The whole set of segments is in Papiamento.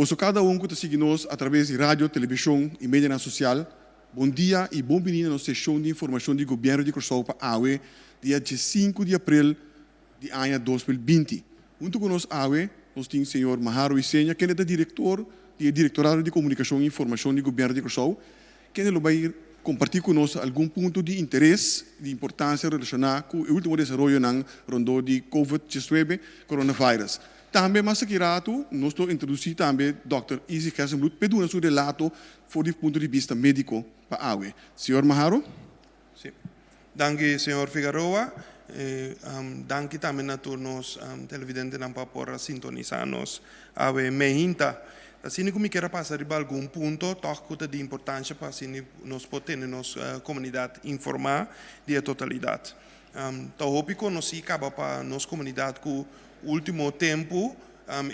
Boso kada un ku ta sigui nos atraves di radio, televishon i medianan sosial, bon dia i bon bini na nos seshon di informashon di Gobièrnu di Kòrsou pa awe, dia 15 di aprel di aña 2020. Huntu ku nos awe, nos tin señor Maharo Isenia, kende ta direktor di e Direktorado di Komunikashon i Informashon di Gobièrnu di Kòrsou, kende lo bai kompartí ku nos algun punto di interes di importansia relashoná ku e último desaroyonan rondó di Covid-19, coronavirus. Tambe mas aki ratu nos lo introdusí tambe dòkter Izzy Gerstenbluth p'e duna su relato for di punto di bista médiko pa awe. Señor Maharo. Sí. Danki señor Figaroa. Danki tambe na tur nos televidentenan pa por a sintonisá nos awe meinta. Asina ku mi kier a pasa riba algun punto tòg ku ta di importansha pa asina nos por tene nos komunidat informá di e totalidat. Ta hopi konosí kaba pa nos komunidat ku último tempu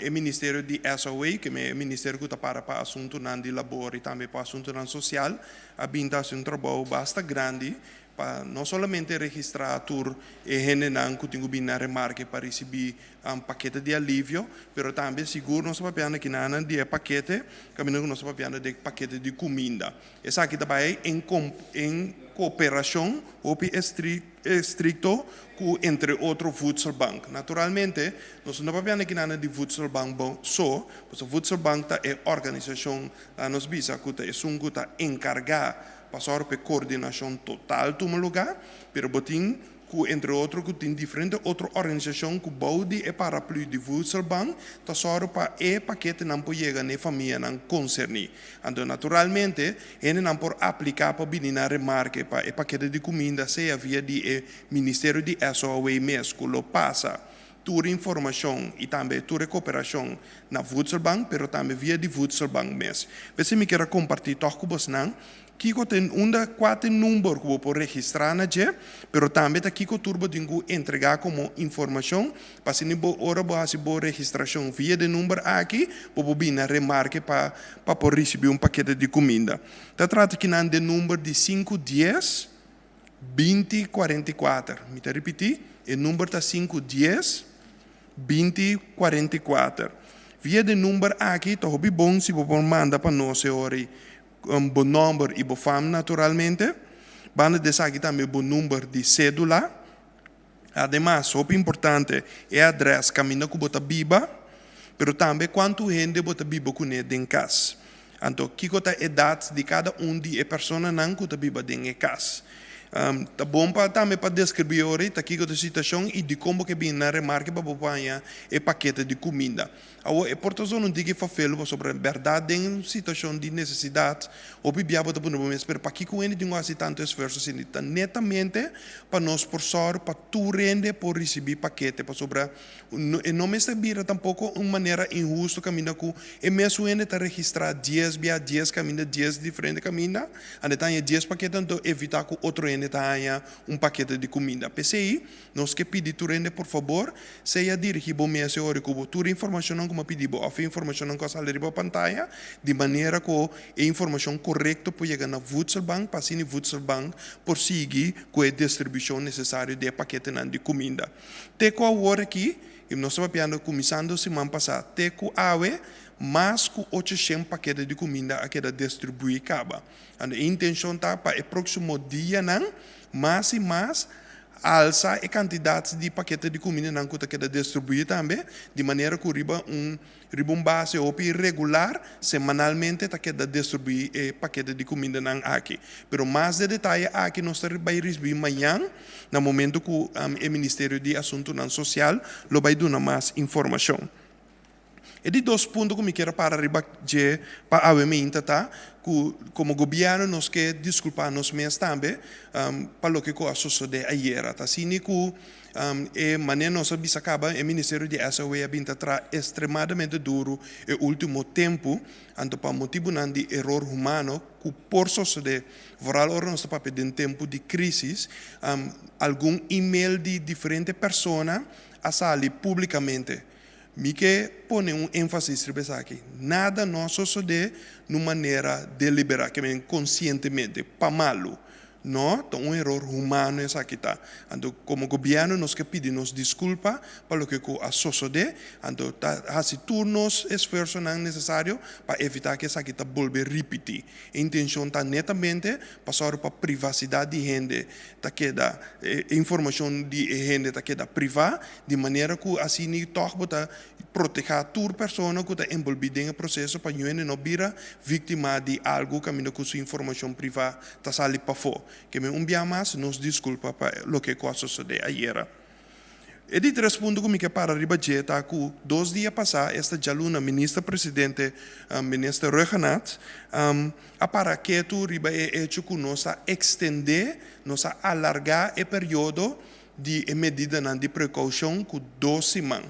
e ministerio di SOA, ke e ministerio ku ta para pa asuntunan di labor i tambe pa asuntunan sosial, a bin ta hasi un trabou basta grandi pa no solamente registrá tur e hendenan ku tin ku bin na remarke pa risibí pakete di alivio, pero tambe sigur nos ta papiando kinanan di e pakete, kaminda ku nos ta papiando di e pakete di kuminda. Esaki ta bai en en kooperashon hopi estrikto ku entre otro Voedselbank. Naturalmente nos no ta papiando kinanan di Voedselbank so, pasobra Voedselbank ta e organisashon laga nos bisa ku ta esun ku ta enkargá pa sòru pa e koordinashon total tuma lugá, pero bo tin ku entre otro ku tin diferente otro organisashon ku bou di e paraplu di Voedselbank ta sòru pa e paketenan por yega na e famianan konserní. Anto naturalmente hendenan por apliká pa bini na remarke pa e pakete di kuminda sea via di e Ministerio di SOAW mes ku lo pasa tur informashon i tambe tur e koperashon na Voedselbank pero tambe via di Voedselbank mes. P'esei mi kier a kompartí tòg ku bosnan Kiko ta unda kua ta e number ku bo por registrá na dje, pero tambe ta kiko tur bo tin ku entregá komo informashon pa asina bo ora bo hasi bo registrashon via di e number aki bo por bini na remarke pa pa por risibí un pakete di kuminda. Ta trata kinan den number di sinku dies 20 44. Mi ta ripití, e number ta 5 10 20 44. Via di e number aki ta hopi bon si bo por manda pa nos e ora ei Bo nòmber i bo fam naturalmente. Banda di esaki tambe bo number di sédula. Ademas, hopi importante, e adrès kaminda ku bo ta biba, pero tambe kuantu hende bo ta biba kuné den kas. Anto, kiko ta edat di kada un di e personanan ku ta biba den e kas? Ta bon pa tambe pa deskribí ora ta kiko ta e situashon i dikon bo ke bini na remarke pa bo por haña e pakete di kuminda. Awor, e por ta zona un tiki fafelu pasobra en bèrdat den un situashon di nesesidat hopi bia bo ta pone bo mes, pero pakiko hende tin ku hasi tantu esfuerso asina? Ta netamente pa nos por sòru pa tur hende por risibí pakete pasobra e no mester bira tampoko un manera inhusto kaminda ku e mesun hende ta registrá dies bia dies kaminda dies diferente kaminda anda ta haña dies pakete anto evitá ku otro hende ta haña un pakete di kuminda. P'esei Nos ke pidi tur hende por fabor, sea dirigí bo mes e ora ku bo tur e informashonnan ku mi a pidi bo òf e informashonnan ku a sali riba pantaya, di manera ku e informashon korekto por yega na Voedselbank pa asina e Voedselbank por sigui ku e distribushon nesesario di e paketenan di kuminda. Te ku awor aki, i nos ta papiando kuminsando siman pasá te ku awe, mas ku 800 pakete di kuminda a keda distribuí kaba. Anto e intenshon ta pa e próksimo dianan mas i mas Alsa e kantidat di pakete di kumindanan ku ta keda distribuí tambe, di manera ku riba un riba un base hopi regular, semanalmente ta keda distribuí e pakete di kumindanan aki. Pero mas de detaye aki nos ta bai risibí mañan na momento ku e Ministerio di Asuntunan Sosial lo bai duna mas informashon. E di dos punto ku mi kier a para riba dje pa awe meinta ta ku komo gobièrnu nos ke diskulpá nos mes tambe pa loke ku a sosodé ayera. Ta asina ku e manera nos a bisa kaba e ministerio di SOW a bin ta traha estremadamente duru e último tempu, anto pa motibunan di eror humano ku por sosodé vooral ora nos ta papia den tempu di krísis, algun email di diferente persona a sali públikamente. Mi ke pone un énfasis riba esaki, nada no a sosodé na un manera deliberá, ke men konsientemente, pa malu. No, ta un eror humano esaki ta. Anto komo gobièrnu nos ke pidi nos diskulpa pa loke ku a sosodé, anto ta hasi tur nos esfuersonan nesesario pa evitá ku esaki ta bolbe ripití. E intenshon ta netamente pa sòru pa privasidat di hende ta keda, e informashon di e hende ta keda privá, di manera ku asina tòg bo ta protehá tur persona ku ta enbolbí den e proseso pa ñuende no bira víktima di algu kaminda ku su informashon privá ta sali pafó. Ke men un bia mas nos diskulpa pa loke ku a sosodé ayera. E di tres punto ku mi ke para riba dje ta ku dos dia pasá, esta djaluna, Minister Presidente, Minister Rhuggenaath, a para ketu riba e echo ku nos a ekstendé, nos a alargá e periodo di e medidanan di prekoushon ku dos siman.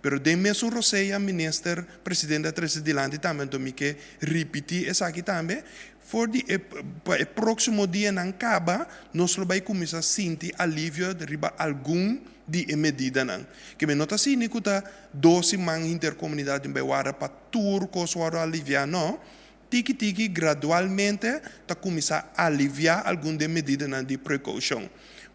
Pero den mesun rosea Minister Presidente a trese dilanti tambe, anto mi ke ripití esaki tambe, for di e pa e próksimo dianan kaba nos lo bai kuminsá sinti alivio riba algun di e medidanan. Ke mi no ta asina ku ta dos siman hinter komunidat tin bai warda pa tur kos wòrdu aliviá, no. Tiki tiki, gradualmente, ta kuminsá aliviá algun di e medidanan di prekoushon.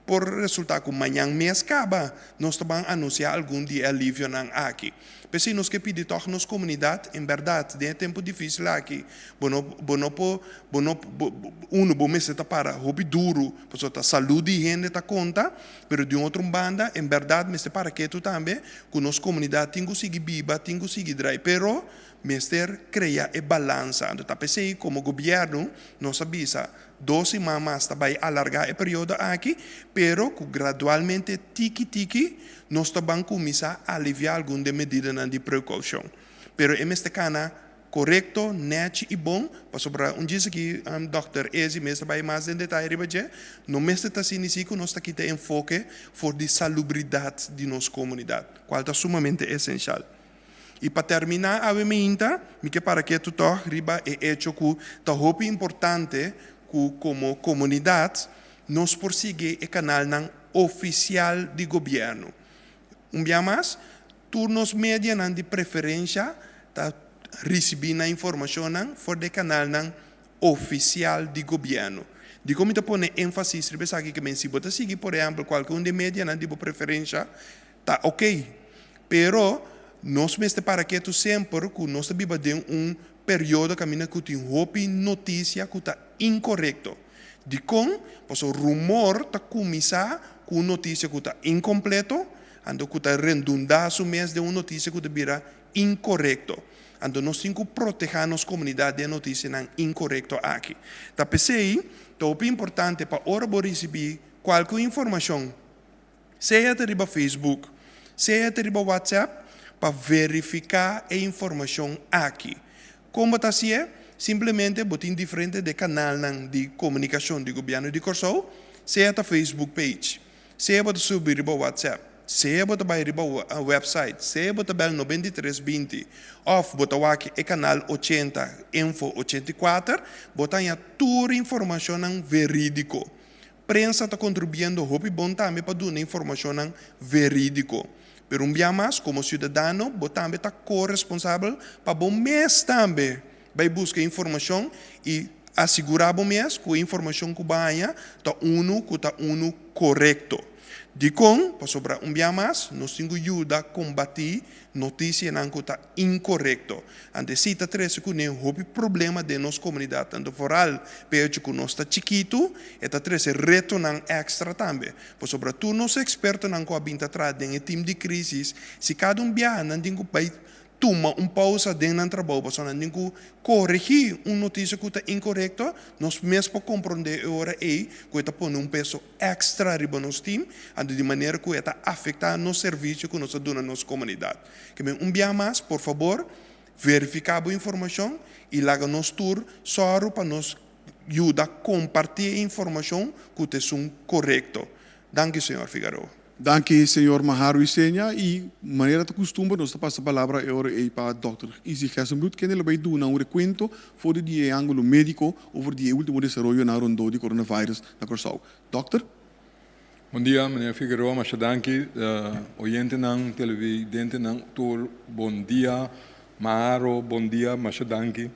Por resultá ku mañan mes kaba nos ta ban anunsiá algun di e alivionan aki. P'esei nos ke pidi tòg nos komunidat, en bèrdat, den e tempu difísil aki, bo no, bo no por, bo no, bo, unu, bo mester ta para hopi duru, pasobra ta salú di hende ta konta, pero di un otro banda, en bèrdat mester para ketu tambe ku nos komunidat tin ku sigui biba, tin ku sigui drai. Pero Mester krea e balansa. Anto ta p'esei komo gobièrnu nos a bisa dos siman mas ta bai alargá e periodo aki, pero ku gradualmente tiki tiki nos ta ban kuminsá aliviá algun den medidanan di prekoushon. Pero e mester kana korekto, nèchi i bon, pasobra un djis aki dòkter Ezi mes ta bai mas den detaye riba dje, no mester ta sinisi ku nos ta kita enfoke for di salubridat di nos komunidat, kual ta sumamente esenshal. I pa terminá awe meinta, mi ke para ketu tòg riba e echo ku ta hopi importante ku komo komunidat nos por sigui e kanalnan ofisial di gobièrnu. Un bia mas, tur nos medianan di preferensha ta risibí nan informashonnan for di e kanalnan ofisial di gobièrnu. Dikon mi ta pone énfasis riba esaki? Ke men si bo ta sigui por ehèmpel kualke un di e medianan di bo preferensha, Ta ok, pero nos mester para ketu semper ku nos ta biba den un periodo kaminda ku tin hopi notisia ku ta inkorekto. Dikon? Pasobra rumor ta kuminsá ku un notisia ku ta inkompleto, anto ku ta rendundá su mes den un notisia ku ta bira inkorekto. Anto nos tin ku protehá nos komunidat den e notisianan inkorekto aki. Ta p'esei ta hopi importante pa ora bo risibí kualke un informashon, Sea ta riba Facebook, sea ta riba WhatsApp pa verifiká e informashon aki. Kon bo ta hasié? Simplemente bo tin diferente de kanalnan di komunikashon di Gobièrnu di Kòrsou, sea ta Facebook page, sea bo ta subi riba WhatsApp, sea bo ta bai riba website, sea bo ta bèl 93 20 òf bo ta wak e kanal 80 info 84, bo ta haña tur informashonnan verídiko. Prensa ta kontribuiendo hopi bon tambe pa duna informashonnan verídiko. Pero un bia mas, komo siudadano bo tambe ta ko-responsabel pa bo mes tambe bai buska informashon i asigurá bo mes ku e informashon ku bo haña ta unu ku ta unu korekto. Dikon? Pasobra un bia mas, nos tin ku yuda kombatí notisianan ku ta inkorekto. Anto esei ta trese kuné hopi problema den nos komunidat. Anto foral p'e hecho ku nos ta chikitu, e ta trese retonan èkstra tambe. Pasobra tur nos ekspertonan ku a bin ta traha den e tim di krísis, si kada un biaha nan tin ku bai tuma un pousa den nan trabou pasobra nan tin ku koregí un notisia ku ta inkorekto, nos mes por komprondé e ora ei ku e ta pone un peso èkstra riba nos tim, anto di manera ku e ta afektá nos servisio ku nos ta duna nos komunidat. Ke men un bia mas, por fabor, verifiká bo informashon i laga nos tur sòru pa nos yuda kompartí e informashon ku ta esun korekto. Danki, señor Figaroa. Danki, señor Maharu Isenia. I manera ta kustumber nos ta pasa palabra e ora ei pa dòkter Izzy Gerstenbluth, kende lo bai duna un rekuento for di e ángulo médiko over di e último desaroyonan rondó di coronavirus na Kòrsou. Dòkter. Bon dia, meneer Figueroa, masha danki. Oyentenan, televidentenan tur bon dia. Maro, bon dia, masha danki.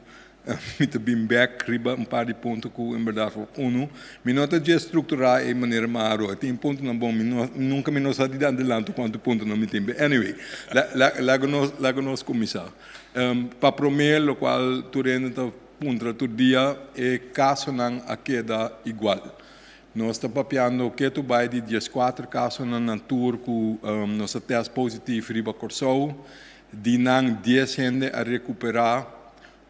Mi ta bin bèk riba un par di punto ku en bèrdat unu, mi no ta dje strukturá e manera maru. E tin puntonan bon, mi no, nunka mi no sa di adelanto kuantu puntonan mi tin. But anyway, laga nos, laga nos kuminsá. Pa promé, lokual tur hende ta puntra tur dia, e kasonan a keda igual. Nos ta papiando ketu bai di dieskuater kasonan na tur ku nos a tèst positif riba Kòrsou. Di nan dies hende a rekuperá,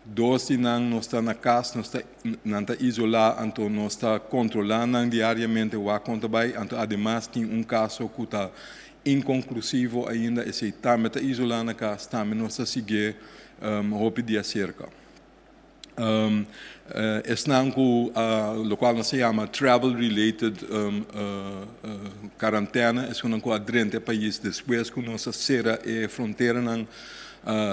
dos di nan nos ta na kas, nos ta nan ta isolá, anto nos ta kontrolá nan diariamente wak kon ta bai. Anto ademas tin un kaso ku ta inkonklusivo ainda, esei tambe ta isolá na kas, tambe nos ta siguié hopi di aserka. Esnan ku lokual nos ta yama travel related karantena, esunnan ku a drenta e pais despues ku nos a sera e fronteranan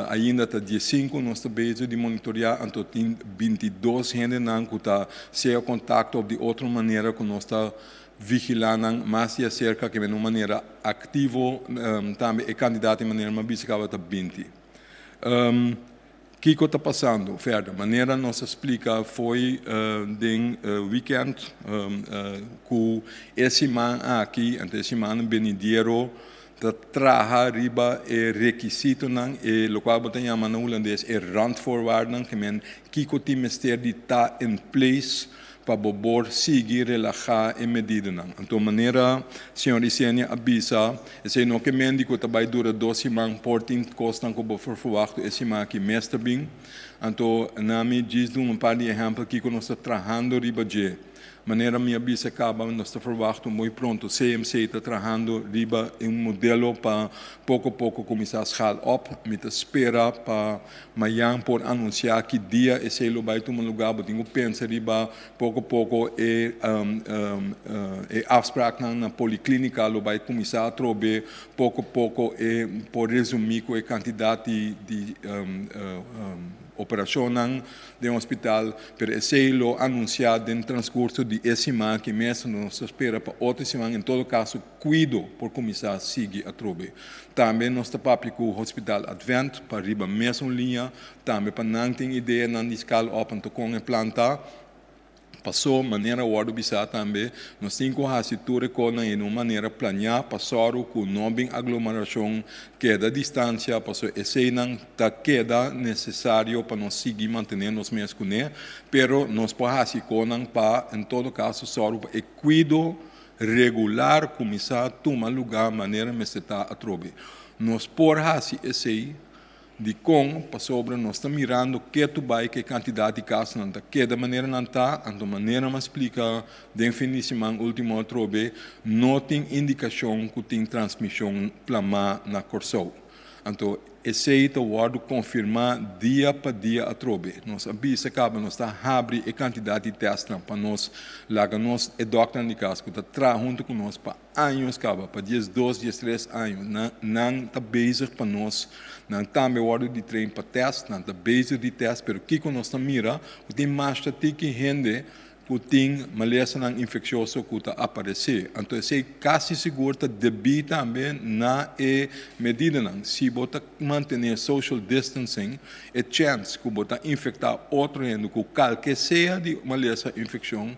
ainda ta diesinku nos ta bezig di monitoreá, anto tin bintidos hendenan ku ta sea kontakto òf di otro manera ku nos ta vigilá nan mas di aserka ke men un manera aktivo tambe e kandidat di manera mas bisa kaba ta binti. Kiko ta pasando verder? Manera nos a splika fo'i den weekend ku e siman aki, anto e simannan benidero ta traha riba e rekisitonan, e lokual bo ta yama na hulandes e randvoorwaarden, ke men kiko tin mester di ta in place pa bo por sigui relahá e medidanan. Anto manera señor Isenia a bisa, esei no ke men di ku ta bai dura dos siman, por tin kosnan ku bo por ferwachtu e siman aki mes ta bin. Anto na mi djis duna un par di ehèmpel kiko nos ta trahando riba dje. Manera mi a bisa kaba, nos ta ferwachtu muy pronto CMC ta trahando riba un modelo pa poko poko kuminsá schaal op. Mi ta spera pa Mayan por anunsiá ki dia esei lo bai tuma lugá. Bo tin ku pensa riba poko poko e e afspraaknan na poliklínika lo bai kuminsá atrobe. Poko poko e por resumí ku e kantidat di di operashonnan den hospital, pero esei lo anunsiá den transkurso di e siman aki mes. Nos ta spera pa otro siman en todo kaso Kuido por kuminsá sigui atrobe. Tambe nos ta papia ku Hospital Advent pa riba mesun liña, tambe pa nan tin ideanan di skal op anto kon e plan ta. Pasó, manera a wòrdu bisá tambe, nos tin ku hasi tur e kosnan en un manera planiá pa sòru ku no bin aglomerashon, keda distansia, pasó eseinan ta keda nesesario pa nos sigui mantené nos mes kuné, pero nos por hasi kosnan pa en todo kaso sòru pa e kuido regular kuminsá tuma lugá manera mester ta atrobe. Nos por hasi esei dikon? Pasobra nos ta mirando ketu bai ku e kantidat di kasonan ta keda manera nan ta, anto manera mi a splika den fin di siman último atrobe, no tin indikashon ku tin transmishon plamá na Kòrsou. Anto esei ta wòrdu konfirmá dia pa dia atrobe. Nos a bisa kaba nos ta habri e kantidat di tèstnan pa nos laga nos e dòkternan di kas ku ta traha huntu ku nos pa años kaba, pa diesdos, diestres años. Nan nan ta bezig pa nos, nan tambe wòrdu di train pa tèst, nan ta bezig di tèst, pero kiko nos ta mira ku tin masha tiki hende ku tin malesanan infeksioso ku ta aparesé. Anto esei kasi sigur ta debí tambe na e medidanan. Si bo ta mantené social distancing, e chèns ku bo ta infektá otro hende ku kalke sea di malesa infekshon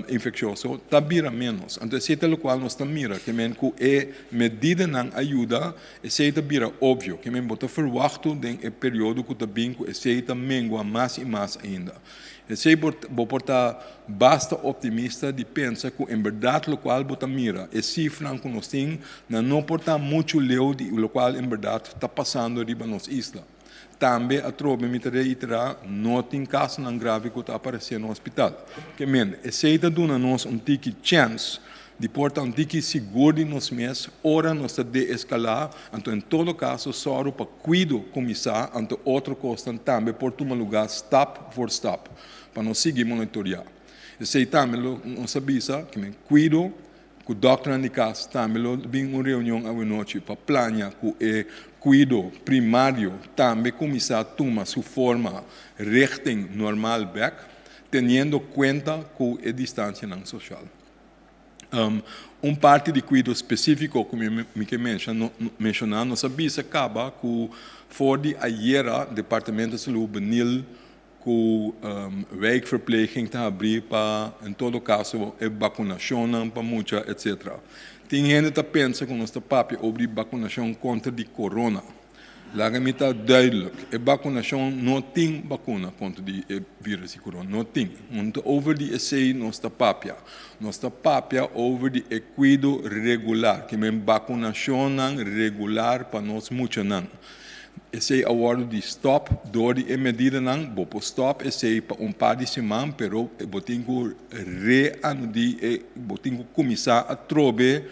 infeksioso ta bira ménos. Anto esei ta lokual nos ta mira, ke men ku e medidanan a yuda, esei ta bira opvio. Ke men bo ta ferwachtu den e periodo ku ta bin ku esei ta mengua mas i mas ainda. Esei bo por ta basta optimista di pensa ku en bèrdat lokual bo ta mira, e sifranan ku nos tin, nan no por ta muchu leu di lokual en bèrdat ta pasando riba nos isla. Tambe atrobe mi ta reiterá, no tin kasonan grave ku ta aparesé na hospital. Ke men, esei ta duna nos un tiki chèns di por ta un tiki sigur di nos mes ora nos ta deeskalá, anto en todo kaso sòru pa kuido kuminsá, anto otro kosnan tambe por tuma lugá stap voor stap, pa nos sigui monitoriá. Esei tambe lo nos a bisa ku men kuido ku dòkternan di kas tambe lo bin un reunion awenochi pa plania ku e kuido primario tambe kuminsá tuma su forma richting normal bèk, teniendo kuenta ku e distansianan sosial. Un parti di kuido spesífiko ku mi ke menshoná, nos a bisa kaba ku for di ayera Departamento di Salú Benil ku wijkverpleging ta habrí pa en todo kaso e bakunashonnan pa mucha etc. Tin hende ta pensa ku nos ta papia over di bakunashon kontra di corona. Laga mi ta duidelijk, e bakunashon no tin bakuna kontra di e virus di corona, no tin. No ta over di esei nos ta papia. Nos ta papia over di e kuido regular, ke men bakunashonnan regular pa nos muchanan. Esei a wòrdu di stòp dor di e medidanan. Bo por stòp esei pa un par di siman, pero bo tin ku reanudí e, bo tin ku kuminsá atrobe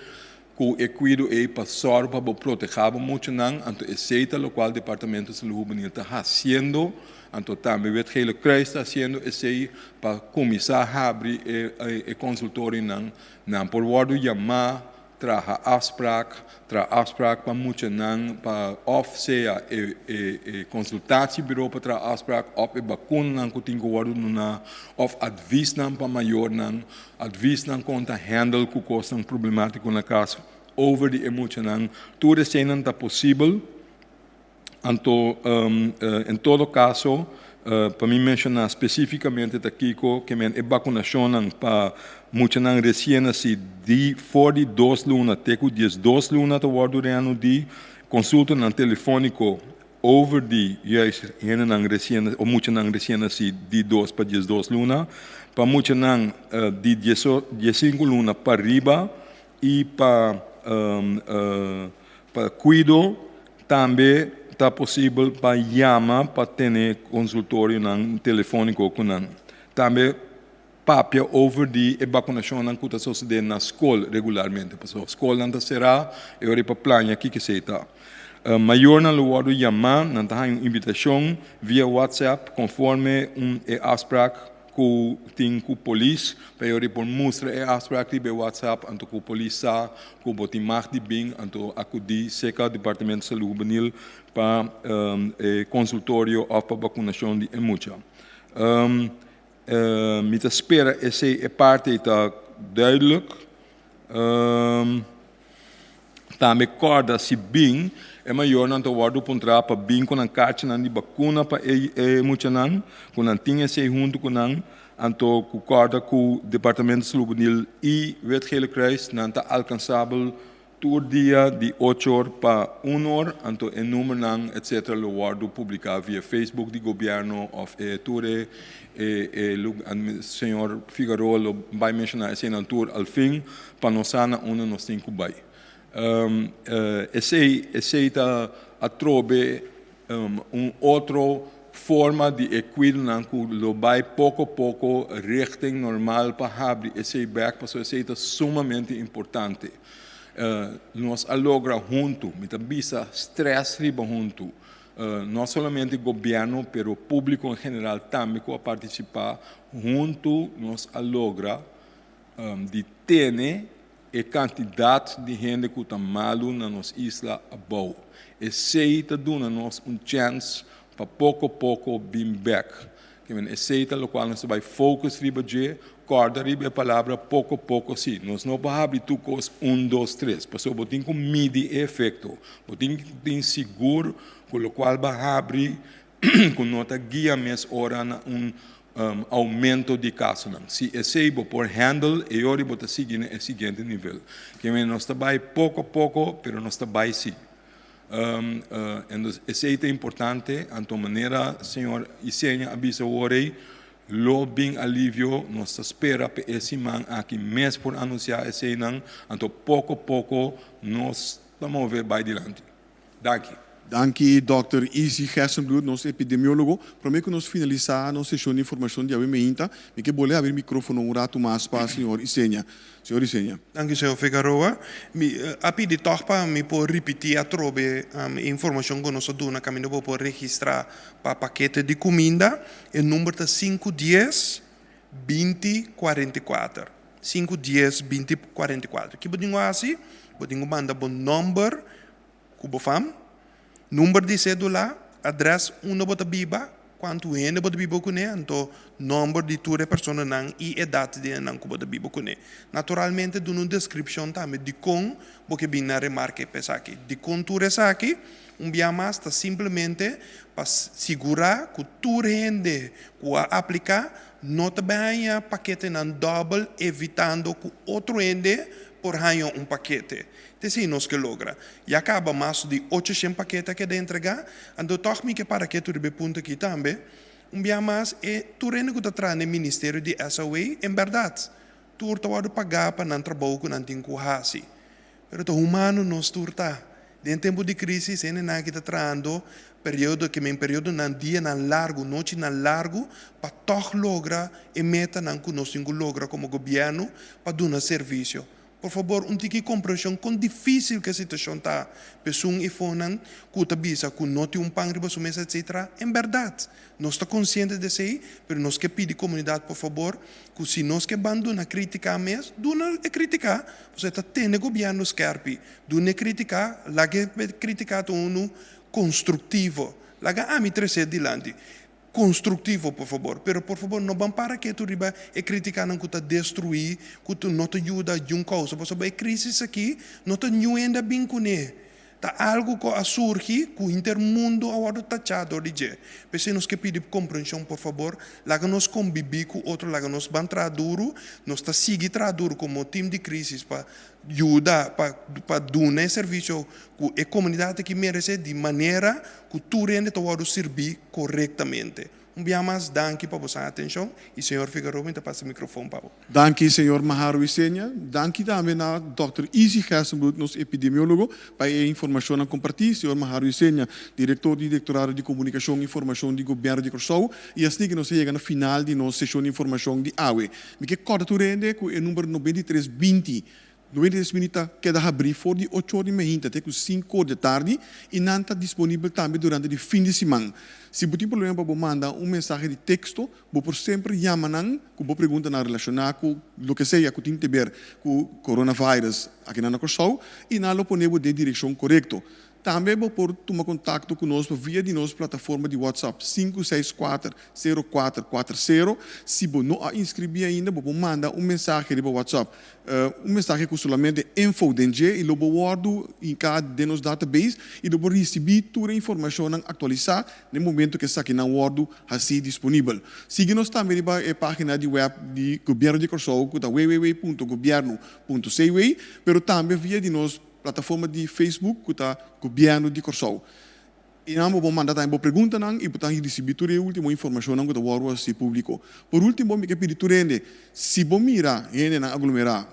ku e kuido ei pa sòru pa bo protehá bo muchanan. Anto esei ta lokual Departamento di Salú Hubenil ta hasiendo. Anto tambe Wit Gele Kruis ta hasiendo esei pa kuminsá habri e konsultorionan. Nan por wòrdu yamá. Traha afspraak, Traha afspraak pa muchanan pa òf sea e e konsultasieburo pa traha afspraak òf e bakunanan ku tin ku wòrdu duná òf advisnan pa mayornan, advisnan kon ta handle ku kosnan problemátiko na kas over di e muchanan. Tur eseinan ta posibel. Anto, en todo kaso, pa mi menshoná spesífikamente ta kiko ke men e bakunashonnan pa muchanan resien nasí di for di dos luna te ku diesdos luna ta wòrdu reanudí, konsultanan telefóniko over di juist hendenan resien o muchanan resien nasí di dos pa diesdos luna, pa muchanan di diesinku luna pa riba i pa Pa kuido tambe ta posibel pa yama pa tene konsultorionan telefóniko ku nan. Tambe papia over di e bakunashonnan ku ta sosodé na skol regularmente, pasobra skolnan ta será e ora ei pa plania kiko esei ta. Mayornan lo wòrdu yamá, nan ta haña un invitashon via WhatsApp konforme un e afsprak ku tin ku polis pa e ora por mustra e afsprak riba e whatsapp anto ku polis sa ku bo tin mag di bin anto akudí serka departamento salú hubenil pa e konsultorio òf pa bakunashon di e mucha. Mi ta spera esei e parti ei ta duidelijk. Tambe kòrda si bin e mayornan ta wòrdu puntrá pa bin ku nan karchinan di bakuna pa e muchanan, ku nan tin esei huntu ku nan, anto ku kòrda ku Departamento Salú Hubenil i Wit Gele Kruis nan ta alkansabel tur dia di ocho or pa un or, anto e numernan etcetera lo wòrdu publiká via Facebook di gobièrnu òf e tur e e señor Figaroa lo bai menshoná eseinan tur al fin. Pa nos sa na unda nos tin ku bai. Esei esei ta atrobe un otro forma di e kuidonan ku lo bai poko poko richting normal pa habri esei bek pasobra esei ta sumamente importante. Nos a logra huntu, mi ta bisa stress riba huntu, no solamente gobièrnu pero públiko en general tambe ku a partisipá huntu nos a logra di tene e kantidat di hende ku ta malu na nos isla abou. Esei ta duna nos un chèns pa poko poko bin bèk. Ke men esei ta lokual nos ta bai focus riba dje, kòrda riba e palabra poko poko si. Nos no por habri tur kos un dos tres, pasobra bo tin ku midi e efekto. Bo tin ku tin sigur ku lokual bo a habri ku no ta guia mes ora na un oumento di kasonan. Si esei bo por handle, e ora bo ta sigui na e siguiente nivel. Ke men nos ta bai poko a poko, pero nos ta bai si. Esei ta importante, anto manera señor Isenia a bisa awor ei, lo bin alivio, nos ta spera pa e siman aki mes por anunsiá eseinan, anto poko poko nos ta move bai dilanti. Danki. Danki Dòkter Izzy Gerstenbluth, nos epidemiólogo. Promé ku nos finalisá nos seshon di informashon di awe meinta, mi ke bolé habri mikrófono un ratu mas pa señor Isenia. Señor Isenia. Danki señor Figaroa. Mi a pidi tòg pa mi por ripití atrobe e informashon ku nos a duna kaminda bo por registrá pa pakete di kuminda. E number ta sinku dies, 20, 44. Sinku dies, 20, 44. Ki bo tin ku hasi? Bo tin ku manda bo nòmber ku bo fam, number di sedula, adrès unda bo ta biba, Kuantu hende bo ta biba kuné, anto nòmber di tur e personanan i edat di hendenan ku bo ta biba kuné. Naturalmente duna un deskripshon tambe dikon bo ke bin na remarke pa esaki. Dikon tur esaki? Un bia mas ta simplemente pa sigurá ku tur hende ku a apliká no ta bai haña paketenan dòbel evitando ku otro hende por haña un pakete. Ta esei nos ke logra. Ya kaba mas di ochoshen pakete a keda entregá, anto tòg mi ke para ketu riba e punto akí tambe. Un bia mas, e tur hende ku ta traha na e ministerio di SOA, en bèrdat, tur ta wòrdu pagá pa nan trabou ku nan tin ku hasi. Pero ta humano nos tur ta. Den tempu di krísis, hendenan aki ta trahando periodo, ke men periodonan, dianan largu, nochinan largu, pa tòg logra e metanan ku nos tin ku logra komo gobièrnu pa duna servisio. Por fabor, un tiki komprenshon kon difísil ku e situashon ta p'esun i fonan ku ta bisa ku no tin un pan riba su mesa etcetera. En bèrdat, nos ta konsiente di esei, pero nos ke pidi komunidat por fabor ku si nos ke ban duna krítika mes, duna e krítika, pasobra e ta tene gobièrnu skèrpi. Duna e krítika, laga e krítika ta unu konstruktivo. Laga ami tres'é dilanti. Constructivo por fabor, pero por fabor no ban para ketu riba e criticanan cu ta destrui, cu no ta yuda djun causa, pasobra e crisis aki no ta niun hende a bin cune, ta algo cu a surgi cu henter mundo a wordo tacha dor di dje. P'esey nos ke pidi comprension por fabor, laga nos conbibi cu otro, laga nos ban traha duro, nos ta sigui traha duro como team di crisis pa yuda pa pa duna e servicio cu e comunidad aki merece di manera cu tur hende ta wordo sirbi corectamente. Un bia mas danki pa boso atencion y señor Figaroa mi ta pasa e microfon pa bo. Danki señor Maharo Isenia. Danki tambe na dòkter Izzy Gerstenbluth nos epidemiologo pa e informacionnan comparti. Señor Maharo Isenia, director di Directorado di Comunicacion y Formacion di Gobierno di Corsou. Y asina que nos a yega na final di nos sesion di informacion di awe. Mi ke kòrda tur hende ku e number 93 20, 93 minüt ta keda habrí for di ocho or di mainta te ku sinku or di atardi i nan ta disponibel tambe durante di fin di siman. Si bo tin problema pa bo manda un mensahe di teksto, bo por semper yama nan ku bo preguntanan relashoná ku loke sea ku tin te ber ku coronavirus akinan na Kòrsou i nan lo pone bo den direkshon korekto. Tambe bo por tuma kontakto ku nos pa via di nos plataforma di WhatsApp 564 0440. Si bo no a inskribí ainda, bo por manda un mensahe riba WhatsApp. Un mensahe ku solamente info den dje i lo bo wòrdu hinká den nos database i lo bo risibí tur e informashonnan aktualisá na e momento ku esakinan wòrdu hasí disponibel. Sigui nos tambe riba e página di wèp di Gobièrnu di Kòrsou ku ta www.gobièrnu.cw, pero tambe via di nos Plataforma di Facebook ku ta Gobièrnu di Kòrsou. Einan bo por manda tambe bo preguntanan i bo ta risibí tur e último informashonnan ku ta wòrdu hasi públiko. Por último mi ke pidi tur hende, si bo mira hendenan aglomerá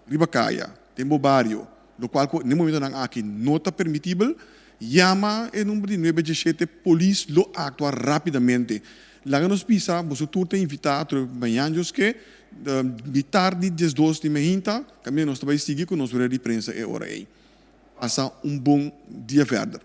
riba kaya, den bo bario, lokual ku den momentonan aki no ta permitibel, yama e number di nuebe diesshete, polis lo aktua rápidamente. Laga nos bisa, boso tur ta invitá atrobe mañan Dios ke, mitar di diesdos di mainta, kaminda nos ta bai sigui ku nos rueda di prensa e ora ei. Pasa un bon dia verder.